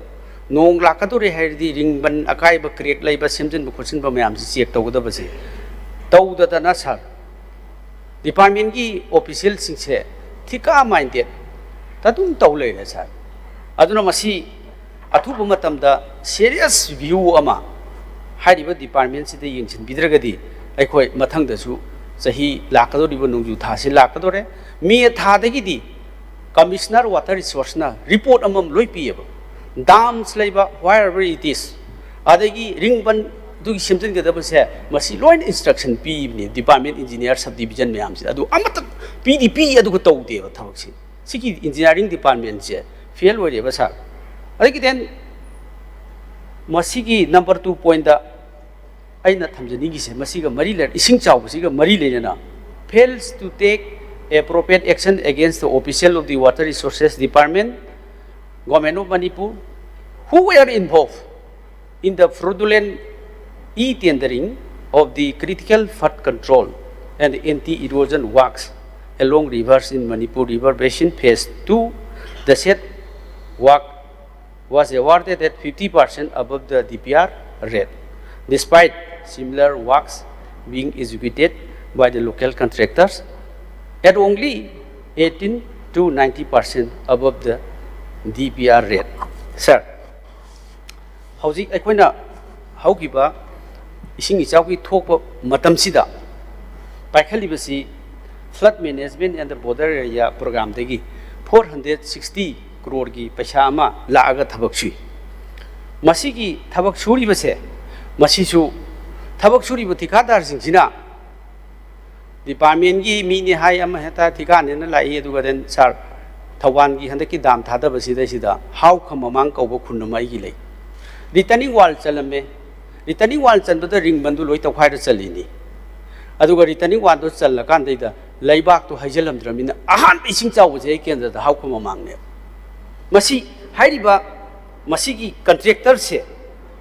ꯅꯣꯡ ꯂꯥꯛꯀꯗꯧꯔꯦ ꯍꯥꯏꯔꯗꯤ ꯔꯤꯡꯕꯟ ꯑꯀꯥꯏꯕ, ꯀ꯭ꯔꯦꯛ ꯂꯩꯕ, ꯁꯦꯝꯖꯤꯟꯕ ꯈꯣꯠꯆꯤꯟꯕ ꯃꯌꯥꯝꯁꯤ ꯆꯦꯛ ꯇꯧꯒꯗꯕꯁꯦ ꯇꯧꯗꯗꯅ, ꯁꯥꯔ, ꯗꯤꯄꯥꯔꯠꯃꯦꯟꯒꯤ ꯑꯣꯐꯤꯁꯤꯌꯦꯜꯁꯤꯡꯁꯦ ꯊꯤꯀꯥ ꯃꯥꯏꯟꯗꯦꯠ ꯑꯗꯨꯝ ꯇꯧ ꯂꯩꯔꯦ, ꯁꯥꯔ꯫ ꯑꯗꯨꯅ ꯃꯁꯤ ꯑꯊꯨꯕ ꯃꯇꯝꯗ ꯁꯦꯔꯤꯌꯁ ꯚ꯭ꯌꯨ ꯑꯃ ꯍꯥꯏꯔꯤꯕ ꯗꯤꯄꯥꯔꯠꯃꯦꯟꯁꯤꯗ ꯌꯦꯡꯁꯤꯟꯕꯤꯗ꯭ꯔꯒꯗꯤ ꯑꯩꯈꯣꯏ ꯃꯊꯪꯗꯁꯨ ꯆꯍꯤ ꯂꯥꯛꯀꯗꯧꯔꯤꯕ ꯅꯣꯡꯖꯨ ꯊꯥꯁꯤ ꯂꯥꯛꯀꯗꯧꯔꯦ꯫ ꯃꯦ ꯊꯥꯗꯒꯤꯗꯤ Commissioner Water Resource ꯅ report ꯑꯃꯃꯝ ꯂꯣꯏ ꯄꯤꯌꯦꯕ꯫ Dams ꯂꯩꯕ, wherever it is, ꯑꯗꯒꯤ ring ꯕꯟ ꯑꯗꯨꯒꯤ ꯁꯦꯝꯖꯤꯟꯒꯗꯕꯁꯦ, ꯃꯁꯤ ꯂꯣꯏꯅ instruction ꯄꯤꯕꯅꯤ department engineer, subdivision ꯃꯌꯥꯝꯁꯤꯗ꯫ ꯑꯗꯨ ꯑꯃꯠꯇ ꯄꯤꯗꯤ ꯄꯤ, ꯑꯗꯨꯒ ꯇꯧꯗꯦꯕ ꯊꯕꯛꯁꯤ꯫ ꯁꯤꯒꯤ engineering department ꯁꯦ fail ꯑꯣꯏꯔꯦꯕ, sir꯫ ꯑꯗꯒꯤ then ꯃꯁꯤꯒꯤ number two point ꯑꯩꯅ ꯊꯝꯖꯅꯤꯡꯉꯤꯁꯦ, ꯃꯁꯤꯒ ꯃꯔꯤ ꯂꯩ-, ꯏꯁꯤꯡ ꯆꯥꯎꯕꯁꯤꯒ ꯃꯔꯤ ꯂꯩꯅꯅ, fails to take appropriate action against the official of the Water Resources Department, Government of Manipur, who were involved in the fraudulent e-tendering of the critical flood control and anti-erosion works along rivers in Manipur River Basin Phase two. The said work was awarded at fifty percent above the D P R rate, despite similar works being executed by the local contractors at only eighteen to ninety percent above the D P R rate. Sir, ꯍꯧꯖꯤꯛ ꯑꯩꯈꯣꯏꯅ ꯍꯧꯈꯤꯕ ꯏꯁꯤꯡ ꯏꯆꯥꯎꯒꯤ ꯊꯣꯛꯄ ꯃꯇꯝꯁꯤꯗ ꯄꯥꯏꯈꯠꯂꯤꯕꯁꯤ Flood Management and the Border Area Program ꯗꯒꯤ four hundred sixty crore ꯒꯤ ꯄꯩꯁꯥ ꯑꯃ ꯂꯥꯛꯑꯒ ꯊꯕꯛ ꯁꯨꯏ꯫ ꯃꯁꯤꯒꯤ ꯊꯕꯛ ꯁꯨꯔꯤꯕꯁꯦ, ꯃꯁꯤꯁꯨ ꯊꯕꯛ ꯁꯨꯔꯤꯕ ꯊꯤꯀꯥꯗꯥꯔꯁꯤꯡꯁꯤꯅ department ꯀꯤ ꯃꯤꯅꯤ ꯍꯥꯏ, ꯑꯃ ꯍꯦꯛꯇ ꯊꯤꯀꯥꯅꯦꯅ ꯂꯥꯛꯏ꯫ ꯑꯗꯨꯒ then sir, ꯊꯧꯕꯥꯜꯒꯤ ꯍꯟꯗꯛꯀꯤ dam ꯊꯥꯗꯕꯁꯤꯗꯩꯁꯤꯗ ꯍꯥꯎꯈ ꯃꯃꯥꯡ ꯀꯧꯕ ꯈꯨꯟ ꯑꯃ ꯑꯩꯒꯤ ꯂꯩ꯫ Retaining wall ꯆꯜꯂꯝꯃꯦ꯫ Retaining wall ꯆꯟꯕꯗ ring ꯕꯟꯗꯨ ꯂꯣꯏ ꯇꯧꯈꯥꯏꯔ ꯆꯜꯂꯤꯅꯤ꯫ ꯑꯗꯨꯒ retaining wall ꯗꯣ ꯆꯜꯂꯀꯥꯟꯗꯩꯗ ꯂꯩꯕꯥꯛꯇꯣ ꯍꯩꯖꯤꯜꯂꯝꯗ꯭ꯔꯕꯅꯤꯅ ꯑꯍꯥꯟꯕ ꯏꯁꯤꯡ ꯆꯥꯎꯕꯁꯦ ꯑꯩ ꯀꯦꯟꯗ꯭ꯔꯗ ꯍꯥꯎꯈ ꯃꯃꯥꯡꯅꯦꯕ꯫ ꯃꯁꯤ ꯍꯥꯏꯔꯤꯕ ꯃꯁꯤꯒꯤ contractor ꯁꯦ,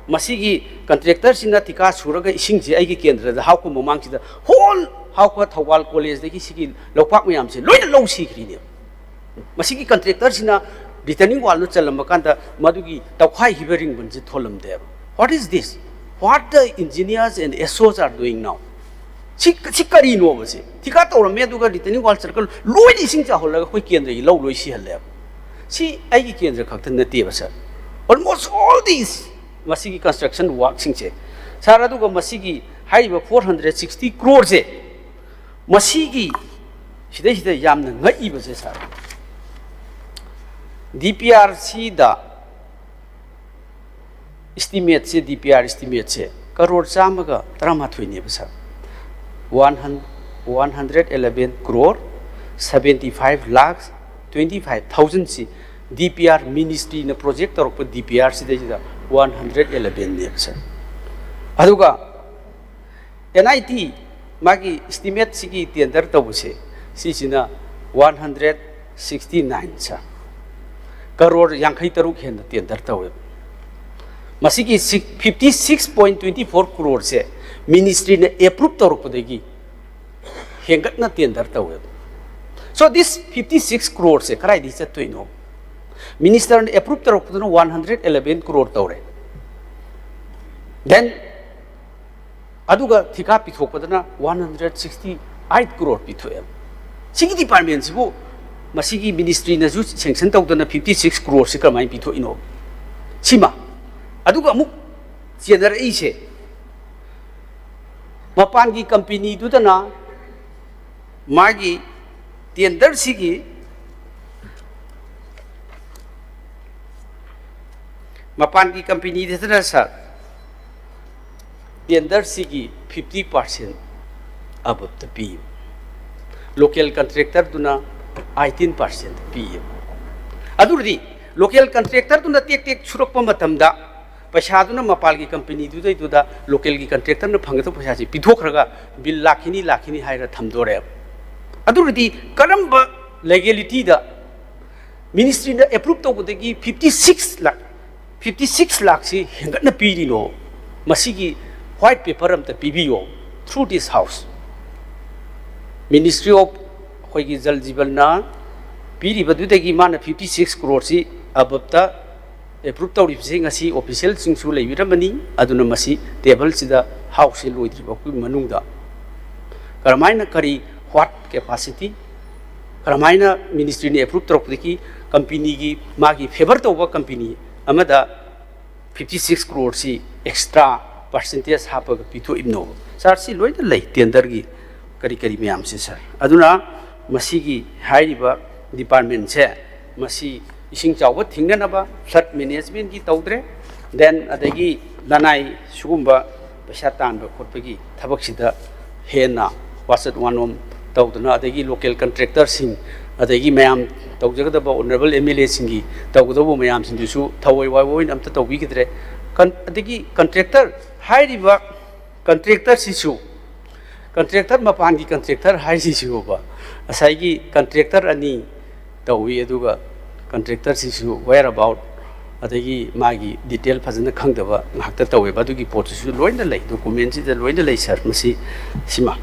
ꯃꯁꯤꯒꯤ contractor ꯁꯤꯅ ꯊꯤꯀꯥ ꯁꯨꯔꯒ ꯏꯁꯤꯡꯁꯦ ꯑꯩꯒꯤ ꯀꯦꯟꯗ꯭ꯔꯗ ꯍꯥꯎꯈ ꯃꯃꯥꯡꯁꯤꯗ whole ꯍꯥꯎꯈ ꯊꯧꯕꯥꯜ college ꯗꯒꯤ ꯁꯤꯒꯤ ꯂꯧꯄꯥꯛ ꯃꯌꯥꯝꯁꯦ ꯂꯣꯏꯅ ꯂꯧ ꯁꯤꯈ꯭ꯔꯤꯅꯦꯕ꯫ ꯃꯁꯤꯒꯤ contractor ꯁꯤꯅ retaining wall ꯗꯨ ꯆꯜꯂꯝꯕ ꯀꯥꯟꯗ ꯃꯗꯨꯒꯤ ꯇꯧꯈꯥꯏꯈꯤꯕ ring ꯕꯟꯁꯦ ꯊꯣꯜꯂꯝꯗꯦꯕ꯫ What is this? What the engineers and S Os are doing now? ꯁꯤ, ꯁꯤ ꯀꯔꯤꯅꯣꯕ ꯁꯤ? ꯊꯤꯀꯥ ꯇꯧꯔꯝꯃꯦ, ꯑꯗꯨꯒ retaining wall ꯆꯜꯂꯒ ꯂꯣꯏꯅ ꯏꯁꯤꯡ ꯆꯥꯎꯍꯜꯂꯒ ꯑꯩꯈꯣꯏ ꯀꯦꯟꯗ꯭ꯔꯒꯤ ꯂꯧ ꯂꯣꯏ ꯁꯤꯍꯜꯂꯦꯕ꯫ ꯁꯤ ꯑꯩꯒꯤ ꯀꯦꯟꯗ꯭ꯔ ꯈꯛꯇ ꯅꯠꯇꯦꯕ, sir꯫ Almost all these, ꯃꯁꯤꯒꯤ construction work ꯁꯤꯡꯁꯦ, sir, ꯑꯗꯨꯒ ꯃꯁꯤꯒꯤ ꯍꯥꯏꯔꯤꯕ four hundred sixty crore ꯁꯦ, ꯃꯁꯤꯒꯤ ꯁꯤꯗꯩꯁꯤꯗ ꯌꯥꯝꯅ ꯉꯛꯏꯕꯁꯦ ꯁꯥꯔ, ꯗꯤ ꯄꯤ ꯑꯥꯔ ꯁꯤꯗ ꯏꯁꯇꯤꯃꯦꯠꯁꯦ, ꯗꯤ ꯄꯤ ꯑꯥꯔ ꯏꯁꯇꯤꯃꯦꯠꯁꯦ ꯀꯔꯣꯔ ꯆꯥꯝꯃꯒ ꯇꯔꯥꯃꯥꯊꯣꯏꯅꯦꯕ sir. One hundred eleven crore seventy five lakh twenty five thousandꯁꯤ ꯗꯤ ꯄꯤ ꯑꯥꯔ ꯃꯤꯅꯤꯁꯇ꯭ꯔꯤꯅ ꯄ꯭ꯔꯣꯖꯦꯛ ꯇꯧꯔꯛꯄ ꯗꯤ ꯄꯤ ꯑꯥꯔ ꯁꯤꯗꯩꯁꯤꯗ ꯋꯥꯟ ꯍꯟꯗ꯭ꯔꯦꯠ ꯑꯦꯂꯚꯦꯟꯅꯦꯕ ꯁꯥꯔ꯫ ꯑꯗꯨꯒ ꯑꯦꯟ ꯑꯥꯏ ꯇꯤ ꯃꯥꯒꯤ ꯏꯁꯇꯤꯃꯦꯠꯁꯤꯒꯤ ꯇꯦꯟꯗꯔ ꯇꯧꯕꯁꯦ, ꯁꯤꯁꯤꯅ one hundred sixty nine sir, crore ꯌꯥꯡꯈꯩ ꯇꯔꯨꯛ ꯍꯦꯟꯅ ꯇꯦꯟꯗꯔ ꯇꯧꯋꯦꯕ꯫ ꯃꯁꯤꯒꯤ fifty six point twenty four ꯀ꯭ꯔꯣꯔꯁꯦ ꯃꯤꯅꯤꯁꯇ꯭ꯔꯤꯅ ꯑꯦꯄ꯭ꯔꯨꯞ ꯇꯧꯔꯛꯄꯗꯒꯤ ꯍꯦꯟꯒꯠꯅ ꯇꯦꯟꯗꯔ ꯇꯧꯋꯦꯕ꯫ So this fifty six crore ꯁꯦ ꯀꯗꯥꯏꯗꯒꯤ ꯆꯠꯇꯣꯏꯅꯣ? ꯃꯤꯅꯤꯁꯇꯔꯅ ꯑꯦꯄ꯭ꯔꯨꯞ ꯇꯧꯔꯛꯄꯗꯨꯅ ꯋꯥꯟ ꯍꯟꯗ꯭ꯔꯦꯠ ꯑꯦꯂꯚꯦꯟ ꯀ꯭ꯔꯣꯔ ꯇꯧꯔꯦ, ꯗꯦꯟ ꯑꯗꯨꯒ ꯊꯤꯀꯥ ꯄꯤꯊꯣꯛꯄꯗꯅ one hundred sixty eight crore ꯄꯤꯊꯣꯛꯑꯦꯕ꯫ ꯁꯤꯒꯤ ꯗꯤꯄꯥꯔꯠꯃꯦꯟꯁꯤꯕꯨ ꯃꯁꯤꯒꯤ ꯃꯤꯅꯤꯁꯇ꯭ꯔꯤꯅꯁꯨ ꯁꯦꯡꯁꯟ ꯇꯧꯗꯅ ꯐꯤꯐꯇꯤ ꯁꯤꯛꯁ ꯀ꯭ꯔꯣꯔꯁꯤ ꯀꯔꯝꯍꯥꯏꯅ ꯄꯤꯊꯣꯛꯏꯅꯣ? ꯁꯤꯃ꯫ ꯑꯗꯨꯒ ꯑꯃꯨꯛ ꯆꯦꯟꯅꯔꯛꯏꯁꯦ, ꯃꯄꯥꯟꯒꯤ ꯀꯝꯄꯦꯅꯤꯗꯨꯗꯅ ꯃꯥꯒꯤ ꯇꯦꯟꯗꯔꯁꯤꯒꯤ, ꯃꯄꯥꯟꯒꯤ ꯀꯝꯄꯦꯅꯤꯗꯨꯗꯅ ꯁꯥꯔ, ꯇꯦꯟꯗꯔꯁꯤꯒꯤ ꯐꯤꯐꯇꯤ ꯄꯥꯔꯁꯦꯟ ꯑꯕꯞꯇ ꯄꯤꯌꯦꯕ, ꯂꯣꯀꯦꯜ ꯀꯟꯇ꯭ꯔꯦꯛꯇꯔꯗꯨꯅ ꯑꯥꯏꯇꯤꯟ ꯄꯥꯔꯁꯦꯟ ꯄꯤꯌꯦꯕ꯫ ꯑꯗꯨꯔꯗꯤ ꯂꯣꯀꯦꯜ ꯀꯟꯇ꯭ꯔꯦꯛꯇꯔꯗꯨꯅ ꯇꯦꯛ ꯇꯦꯛ ꯁꯨꯔꯛꯄ ꯃꯇꯝꯗ ꯄꯩꯁꯥꯗꯨꯅ ꯃꯄꯥꯜꯒꯤ ꯀꯝꯄꯦꯅꯤꯗꯨꯗꯩꯗꯨꯗ ꯂꯣꯀꯦꯜꯒꯤ ꯀꯟꯇ꯭ꯔꯦꯛꯇꯔꯅ ꯐꯪꯒꯗꯕ ꯄꯩꯁꯥꯁꯤ ꯄꯤꯊꯣꯛꯈ꯭ꯔꯒ ꯕꯤꯜ ꯂꯥꯛꯈꯤꯅꯤ ꯂꯥꯛꯈꯤꯅꯤ ꯍꯥꯏꯔ ꯊꯝꯗꯣꯔꯦꯕ꯫ ꯑꯗꯨꯔꯗꯤ ꯀꯔꯝꯕ ꯂꯦꯒꯦꯂꯤꯇꯤꯗ ꯃꯤꯅꯤꯁꯇ꯭ꯔꯤꯅ ꯑꯦꯄ꯭ꯔꯨꯞ ꯇꯧꯕꯗꯒꯤ ꯐꯤꯐꯇꯤ ꯁꯤꯛꯁ ꯂꯥꯛ, ꯐꯤꯐꯇꯤ ꯁꯤꯛꯁ ꯂꯥꯛꯁꯤ ꯍꯦꯟꯒꯠꯅ ꯄꯤꯔꯤꯅꯣ? ꯃꯁꯤꯒꯤ ꯋꯥꯏꯠ ꯄꯦꯄꯔ ꯑꯝꯇ ꯄꯤꯕꯤꯌꯣ through this house꯫ Ministry of ꯑꯩꯈꯣꯏꯒꯤ ꯖꯜ ꯖꯤꯕꯟꯅ ꯄꯤꯔꯤꯕꯗꯨꯗꯒꯤ ꯃꯥꯅ ꯐꯤꯐꯇꯤ ꯁꯤꯛꯁ ꯀ꯭ꯔꯣꯔꯁꯤ ꯑꯕꯞꯇ ꯑꯦꯄ꯭ꯔꯨꯞ ꯇꯧꯔꯤꯕꯁꯤ ꯉꯁꯤ ꯑꯣꯐꯤꯁꯤꯌꯦꯜꯁꯤꯡꯁꯨ ꯂꯩꯕꯤꯔꯝꯃꯅꯤ, ꯑꯗꯨꯅ ꯃꯁꯤ ꯇꯦꯕꯜꯁꯤꯗ ꯍꯥꯎꯁꯁꯤ ꯂꯣꯏꯗ꯭ꯔꯤꯕ ꯐꯥꯎꯒꯤ ꯃꯅꯨꯡꯗ ꯀꯔꯝꯍꯥꯏꯅ, ꯀꯔꯤ, what capacity, ꯀꯔꯝꯍꯥꯏꯅ ꯃꯤꯅꯤꯁꯇ꯭ꯔꯤꯅ ꯑꯦꯄ꯭ꯔꯨꯞ ꯇꯧꯔꯛꯄꯗꯒꯤ ꯀꯝꯄꯦꯅꯤꯒꯤ, ꯃꯥꯒꯤ ꯐꯦꯚꯔ ꯇꯧꯕ ꯀꯝꯄꯦꯅꯤ ꯑꯃꯗ ꯐꯤꯐꯇꯤ ꯁꯤꯛꯁ ꯀ꯭ꯔꯣꯔꯁꯤ ꯑꯦꯛꯁꯇ꯭ꯔꯥ ꯄꯥꯔꯁꯦꯟꯇꯦꯖ ꯍꯥꯞꯄꯒ ꯄꯤꯊꯣꯛꯏꯕꯅꯣ? ꯁꯥꯔ, ꯁꯤ ꯂꯣꯏꯅ ꯂꯩ ꯇꯦꯟꯗꯔꯒꯤ ꯀꯔꯤ ꯀꯔꯤ ꯃꯌꯥꯝꯁꯦ ꯁꯥꯔ꯫ ꯑꯗꯨꯅ ꯃꯁꯤꯒꯤ ꯍꯥꯏꯔꯤꯕ ꯗꯤꯄꯥꯔꯠꯃꯦꯟꯁꯦ, ꯃꯁꯤ ꯏꯁꯤꯡ ꯆꯥꯎꯕ ꯊꯤꯡꯅꯅꯕ, ꯐ꯭ꯂꯠ ꯃꯦꯅꯦꯖꯃꯦꯟꯒꯤ ꯇꯧꯗ꯭ꯔꯦ, ꯗꯦꯟ ꯑꯗꯒꯤ ꯂꯅꯥꯏ ꯁꯤꯒꯨꯝꯕ ꯄꯩꯁꯥ ꯇꯥꯟꯕ ꯈꯣꯠꯄꯒꯤ ꯊꯕꯛꯁꯤꯗ ꯍꯦꯟꯅ ꯋꯥꯆꯠ ꯋꯥꯅꯣꯝ ꯇꯧꯗꯅ, ꯑꯗꯒꯤ ꯂꯣꯀꯦꯜ ꯀꯟꯇ꯭ꯔꯦꯛꯇꯔꯁꯤꯡ, ꯑꯗꯒꯤ ꯃꯌꯥꯝ ꯇꯧꯖꯒꯗꯕ ꯑꯣꯅꯔꯦꯕꯜ ꯑꯦꯝ ꯑꯦꯜ ꯑꯦꯁꯤꯡꯒꯤ ꯇꯧꯒꯗꯧꯕ ꯃꯌꯥꯝꯁꯤꯡꯗꯨꯁꯨ ꯊꯑꯣꯏ ꯋꯥꯑꯣꯏ ꯑꯣꯏꯅ ꯑꯝꯇ ꯇꯧꯕꯤꯈꯤꯗ꯭ꯔꯦ꯫ ꯀꯟ-, ꯑꯗꯒꯤ ꯀꯟꯇ꯭ꯔꯦꯛꯇꯔ ꯍꯥꯏꯔꯤꯕ ꯀꯟꯇ꯭ꯔꯦꯛꯇꯔꯁꯤꯁꯨ, ꯀꯟꯇ꯭ꯔꯦꯛꯇꯔ ꯃꯄꯥꯟꯒꯤ ꯀꯟꯇ꯭ꯔꯦꯛꯇꯔ ꯍꯥꯏꯔꯤꯁꯤꯁꯨꯕ, ꯉꯁꯥꯏꯒꯤ ꯀꯟꯇ꯭ꯔꯦꯛꯇꯔ ꯑꯅꯤ ꯇꯧꯏ, ꯑꯗꯨꯒ ꯀꯟꯇ꯭ꯔꯦꯛꯇꯔꯁꯤꯁꯨ where about, ꯑꯗꯒꯤ ꯃꯥꯒꯤ ꯗꯤꯇꯦꯜ ꯐꯖꯅ ꯈꯪꯗꯕ ꯉꯥꯛꯇ ꯇꯧꯋꯦꯕ꯫ ꯑꯗꯨꯒꯤ ꯄꯣꯠꯇꯨꯁꯨ ꯂꯣꯏꯅ ꯂꯩ, ꯗꯣꯀꯨꯃꯦꯟꯁꯤꯗ ꯂꯣꯏꯅ ꯂꯩ ꯁꯥꯔ꯫ ꯃꯁꯤ ꯁꯤꯃ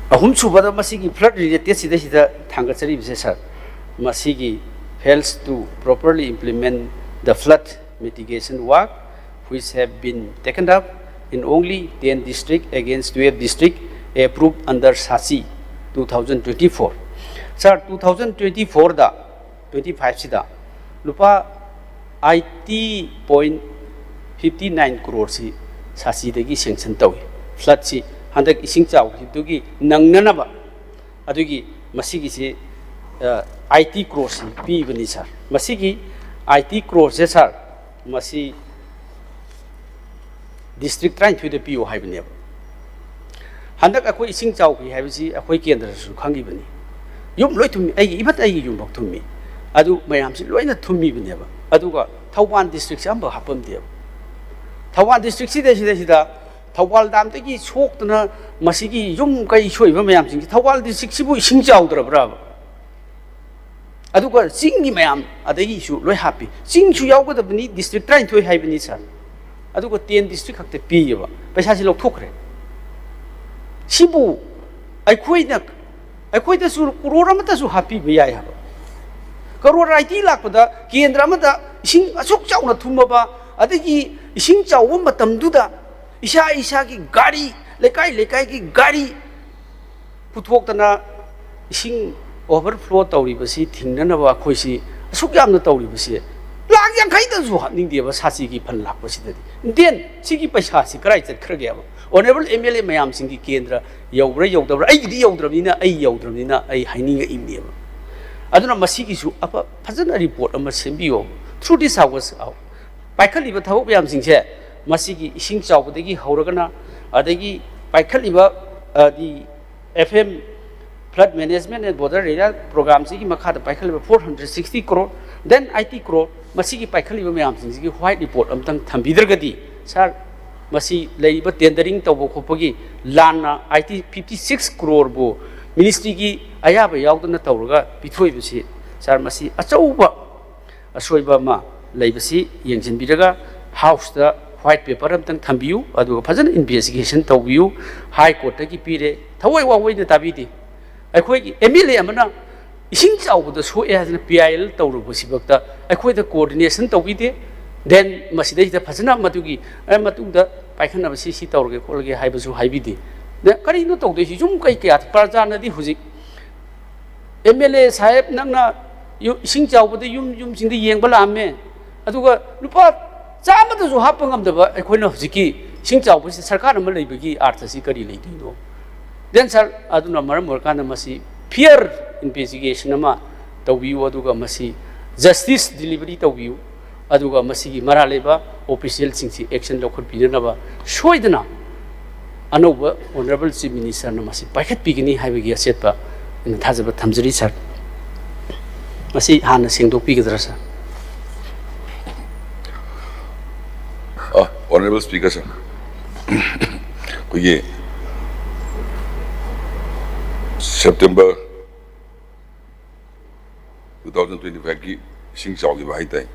ꯑꯍꯨꯝꯁꯨꯕꯗ, ꯃꯁꯤꯒꯤ ꯐ꯭ꯂꯠ ꯔꯤꯂꯦꯇꯦꯠꯁꯤꯗ ꯁꯤꯗ ꯊꯥꯡꯒꯠꯆꯔꯤꯕꯁꯦ ꯁꯥꯔ, ꯃꯁꯤꯒꯤ fails to properly implement the flood mitigation work which have been taken up in only ten district against twelve district approved under SASI two thousand twenty-four. Sir, two thousand twenty-fourꯗ, twenty-fiveꯁꯤꯗ ꯂꯨꯄꯥ eighty point fifty nine ꯀ꯭ꯔꯣꯔꯁꯤ ꯁꯥꯁꯤꯗꯒꯤ sanction ꯇꯧꯏ꯫ ꯐ꯭ꯂꯠꯁꯤ ꯍꯟꯗꯛ ꯏꯁꯤꯡ ꯆꯥꯎꯈꯤꯕꯗꯨꯒꯤ ꯅꯪꯅꯅꯕ ꯑꯗꯨꯒꯤ ꯃꯁꯤꯒꯤꯁꯤ, ꯑ, eighty ꯀ꯭ꯔꯣꯔꯁꯤ ꯄꯤꯕꯅꯤ ꯁꯥꯔ꯫ ꯃꯁꯤꯒꯤ eighty ꯀ꯭ꯔꯣꯔꯁꯦ ꯁꯥꯔ, ꯃꯁꯤ ꯗꯤꯁꯇ꯭ꯔꯤꯛ ꯇꯔꯥꯅꯤꯊꯣꯏꯗ ꯄꯤꯌꯨ ꯍꯥꯏꯕꯅꯦꯕ꯫ ꯍꯟꯗꯛ ꯑꯩꯈꯣꯏ ꯏꯁꯤꯡ ꯆꯥꯎꯈꯤ ꯍꯥꯏꯕꯁꯤ ꯑꯩꯈꯣꯏ ꯀꯦꯟꯗ꯭ꯔꯗꯁꯨ ꯈꯪꯉꯤꯕꯅꯤ꯫ ꯌꯨꯝ ꯂꯣꯏ ꯊꯨꯝꯃꯤ, ꯑꯩꯒꯤ, ꯏꯚꯟ ꯑꯩꯒꯤ ꯌꯨꯝꯐꯥꯎ ꯊꯨꯝꯃꯤ꯫ ꯑꯗꯨ ꯃꯌꯥꯝꯁꯤ ꯂꯣꯏꯅ ꯊꯨꯝꯃꯤꯕꯅꯦꯕ꯫ ꯑꯗꯨꯒ ꯊꯧꯕꯥꯜ ꯗꯤꯁꯇ꯭ꯔꯤꯛꯁꯦ ꯑꯃꯐꯥꯎ ꯍꯥꯞꯄꯝꯗꯦꯕ꯫ ꯊꯧꯕꯥꯜ ꯗꯤꯁꯇ꯭ꯔꯤꯛꯁꯤꯗ, ꯁꯤꯗ, ꯁꯤꯗ ꯊꯧꯕꯥꯜ ꯗꯥꯝꯗꯒꯤ ꯁꯣꯛꯇꯅ ꯃꯁꯤꯒꯤ ꯌꯨꯝ ꯀꯩ ꯁꯣꯛꯏꯕ ꯃꯌꯥꯝꯁꯤꯡꯁꯤ, ꯊꯧꯕꯥꯜ ꯗꯤꯁꯇ꯭ꯔꯤꯛꯁꯤꯕꯨ ꯏꯁꯤꯡ ꯆꯥꯎꯗ꯭ꯔꯕ꯭ꯔꯥꯕ? ꯑꯗꯨꯒ ꯆꯤꯡꯒꯤ ꯃꯌꯥꯝ ꯑꯗꯒꯤꯁꯨ ꯂꯣꯏ ꯍꯥꯞꯄꯤ꯫ ꯆꯤꯡꯁꯨ ꯌꯥꯎꯒꯗꯕꯅꯤ, ꯗꯤꯁꯇ꯭ꯔꯤꯛ ꯇꯔꯥꯅꯤꯊꯣꯏ ꯍꯥꯏꯕꯅꯤ ꯁꯥꯔ꯫ ꯑꯗꯨꯒ ten ꯗꯤꯁꯇ꯭ꯔꯤꯛ ꯈꯛꯇ ꯄꯤꯌꯦꯕ, ꯄꯩꯁꯥꯁꯤ ꯂꯧꯊꯣꯛꯈ꯭ꯔꯦ꯫ ꯁꯤꯕꯨ ꯑꯩꯈꯣꯏꯅ, ꯑꯩꯈꯣꯏꯗꯁꯨ ꯀ꯭ꯔꯣꯔ ꯑꯃꯠꯇꯁꯨ ꯍꯥꯞꯄꯤꯕ ꯌꯥꯏ ꯍꯥꯏꯕ꯫ ꯀ꯭ꯔꯣꯔ eighty ꯂꯥꯛꯄꯗ ꯀꯦꯟꯗ꯭ꯔ ꯑꯃꯗ ꯏꯁꯤꯡ ꯑꯁꯨꯛ ꯆꯥꯎꯅ ꯊꯨꯝꯃꯕ, ꯑꯗꯒꯤ ꯏꯁꯤꯡ ꯆꯥꯎꯕ ꯃꯇꯝꯗꯨꯗ ꯏꯁꯥ ꯏꯁꯥꯒꯤ ꯒꯥꯔꯤ, ꯂꯩꯀꯥꯏ ꯂꯩꯀꯥꯏꯒꯤ ꯒꯥꯔꯤ ꯄꯨꯊꯣꯛꯇꯅ ꯏꯁꯤꯡ ꯑꯣꯚꯔꯐ꯭ꯂꯣ ꯇꯧꯔꯤꯕꯁꯤ ꯊꯤꯡꯅꯅꯕ ꯑꯩꯈꯣꯏꯁꯤ ꯑꯁꯨꯛ ꯌꯥꯝꯅ ꯇꯧꯔꯤꯕꯁꯤ ꯂꯥꯈ ꯌꯥꯡꯈꯩꯗꯁꯨ ꯍꯥꯞꯅꯤꯡꯗꯦꯕ ꯁꯥꯁꯤꯒꯤ ꯐꯟ ꯂꯥꯛꯄꯁꯤꯗꯗꯤ꯫ ꯗꯦꯟ ꯁꯤꯒꯤ ꯄꯩꯁꯥꯁꯤ ꯀꯗꯥꯏ ꯆꯠꯈ꯭ꯔꯒꯦꯕ? ꯑꯣꯅꯔꯦꯕꯜ ꯑꯦꯝ ꯑꯦꯜ ꯑꯦ ꯃꯌꯥꯝꯁꯤꯡꯒꯤ ꯀꯦꯟꯗ꯭ꯔ ꯌꯧꯕ꯭ꯔꯥ ꯌꯧꯗꯕ꯭ꯔꯥ, ꯑꯩꯒꯤꯗꯤ ꯌꯧꯗ꯭ꯔꯕꯅꯤꯅ, ꯑꯩ ꯌꯧꯗ꯭ꯔꯕꯅꯤꯅ ꯑꯩ ꯍꯥꯏꯅꯤꯡꯉꯛꯏꯕꯅꯦꯕ꯫ ꯑꯗꯨꯅ ꯃꯁꯤꯒꯤꯁꯨ ꯑꯐ ꯐꯖꯅ ꯔꯤꯄꯣꯔꯠ ꯑꯃ ꯁꯦꯝꯕꯤꯌꯣ꯫ Through this House, ꯄꯥꯏꯈꯠꯂꯤꯕ ꯊꯕꯛ ꯃꯌꯥꯝꯁꯤꯡꯁꯦ, ꯃꯁꯤꯒꯤ ꯏꯁꯤꯡ ꯆꯥꯎꯕꯗꯒꯤ ꯍꯧꯔꯒꯅ, ꯑꯗꯒꯤ ꯄꯥꯏꯈꯠꯂꯤꯕ, ꯑ, the F M, flood management and border area programꯁꯤꯒꯤ ꯃꯈꯥꯗ ꯄꯥꯏꯈꯠꯂꯤꯕ four hundred sixty crore, then I T crore, ꯃꯁꯤꯒꯤ ꯄꯥꯏꯈꯠꯂꯤꯕ ꯃꯌꯥꯝꯁꯤꯡꯁꯤꯒꯤ white report ꯑꯝꯇꯪ ꯊꯝꯕꯤꯗ꯭ꯔꯒꯗꯤ, ꯁꯥꯔ, ꯃꯁꯤ ꯂꯩꯔꯤꯕ tendering ꯇꯧꯕ ꯈꯣꯠꯄꯒꯤ ꯂꯥꯟꯅ I T fifty six crore ꯕꯨ ministry ꯒꯤ ꯑꯌꯥꯕ ꯌꯥꯎꯗꯅ ꯇꯧꯔꯒ ꯄꯤꯊꯣꯛꯏꯕꯁꯤ, ꯁꯥꯔ, ꯃꯁꯤ ꯑꯆꯧꯕ ꯑꯁꯣꯏꯕ ꯑꯃ ꯂꯩꯕꯁꯤ ꯌꯦꯡꯁꯤꯟꯕꯤꯔꯒ House ꯇ white paper ꯑꯝꯇꯪ ꯊꯝꯕꯤꯌꯨ, ꯑꯗꯨꯒ ꯐꯖꯅ investigation ꯇꯧꯕꯤꯌꯨ꯫ High Court ꯇꯒꯤ ꯄꯤꯔꯦ, ꯊꯑꯣꯏ ꯋꯥꯑꯣꯏꯅ ꯇꯥꯕꯤꯗꯦ꯫ ꯑꯩꯈꯣꯏꯒꯤ M L A ꯑꯃꯅ ꯏꯁꯤꯡ ꯆꯥꯎꯕꯗ ꯁꯣꯛꯑꯦ ꯍꯥꯏꯗꯅ P I L ꯇꯧꯔꯨꯕꯁꯤꯐꯥꯎꯗ ꯑꯩꯈꯣꯏꯗ coordination ꯇꯧꯕꯤꯗꯦ꯫ Then ꯃꯁꯤꯗꯩꯁꯤꯗ ꯐꯖꯅ ꯃꯗꯨꯒꯤ, "ꯑꯦ, ꯃꯇꯨꯡꯗ ꯄꯥꯏꯈꯠꯅꯕ ꯁꯤ, ꯁꯤ ꯇꯧꯔꯒꯦ ꯈꯣꯠꯂꯒꯦ" ꯍꯥꯏꯕꯁꯨ ꯍꯥꯏꯕꯤꯗꯦ꯫ ꯅ-, ꯀꯔꯤꯅꯣ ꯇꯧꯗꯣꯏꯁꯤ? ꯌꯨꯝ ꯀꯩ ꯀꯌꯥ, ꯄ꯭ꯔꯖꯥꯅꯗꯤ ꯍꯧꯖꯤꯛ, "M L A ꯁꯥꯍꯦꯕ, ꯅꯪꯅ ꯌꯨ-, ꯏꯁꯤꯡ ꯆꯥꯎꯕꯗ ꯌꯨꯝ, ꯌꯨꯝꯁꯤꯡꯗ ꯌꯦꯡꯕ ꯂꯥꯛꯑꯝꯃꯦ, ꯑꯗꯨꯒ ꯂꯨꯄꯥ ꯆꯥꯝꯃꯗꯁꯨ ꯍꯥꯞꯄ ꯉꯝꯗꯕ ꯑꯩꯈꯣꯏꯅ ꯍꯧꯖꯤꯛꯀꯤ ꯏꯁꯤꯡ ꯆꯥꯎꯕꯁꯤ ꯁꯔꯀꯥꯔ ꯑꯃ ꯂꯩꯕꯒꯤ ꯑꯥꯔꯊꯁꯤ ꯀꯔꯤ ꯂꯩꯗꯣꯏꯅꯣ?" Then, ꯁꯥꯔ, ꯑꯗꯨꯅ ꯃꯔꯝ ꯑꯣꯏꯔꯀꯥꯟꯗ ꯃꯁꯤ fair investigation ꯑꯃ ꯇꯧꯕꯤꯌꯨ, ꯑꯗꯨꯒ ꯃꯁꯤ justice delivery ꯇꯧꯕꯤꯌꯨ, ꯑꯗꯨꯒ ꯃꯁꯤꯒꯤ ꯃꯔꯥꯜ ꯂꯩꯕ official ꯁꯤꯡꯁꯤ action ꯂꯧꯈꯠꯄꯤꯅꯅꯕ ꯁꯣꯏꯗꯅ ꯑꯅꯧꯕ Honourable Chief Minister ꯅ ꯃꯁꯤ ꯄꯥꯏꯈꯠꯄꯤꯒꯅꯤ ꯍꯥꯏꯕꯒꯤ ꯑꯆꯦꯠꯄ ꯑꯩꯅ ꯊꯥꯖꯕ ꯊꯝꯖꯔꯤ, ꯁꯥꯔ꯫ ꯃꯁꯤ ꯍꯥꯟꯅ ꯁꯦꯡꯗꯣꯛꯄꯤꯒꯗ꯭ꯔꯥ, ꯁꯥꯔ? ꯑ, Honourable Speaker, ꯁꯥꯔ, ꯑꯩꯈꯣꯏꯒꯤ September two thousand twenty five ꯀꯤ ꯏꯁꯤꯡ ꯆꯥꯎꯈꯤꯕ ꯍꯥꯏ ꯇꯥꯏ,